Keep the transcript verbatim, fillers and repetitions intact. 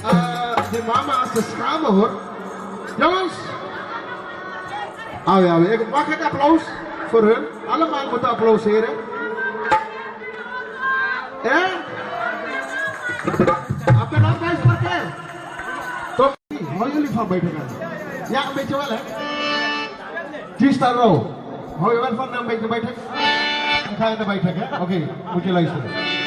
Ah, de mama se skama hor. Jongens. Awe, awe. Ek, mag ik applaus voor hun? Allemaal moeten applauderen. Eh? Applaus voor hen. Toch? Hou jullie van bijten? Ja, een beetje wel, hè? Gisteren ook. Hou je wel van een beetje bijten? Dan ga je erbij trekken, hè? Oké, moet je luisteren.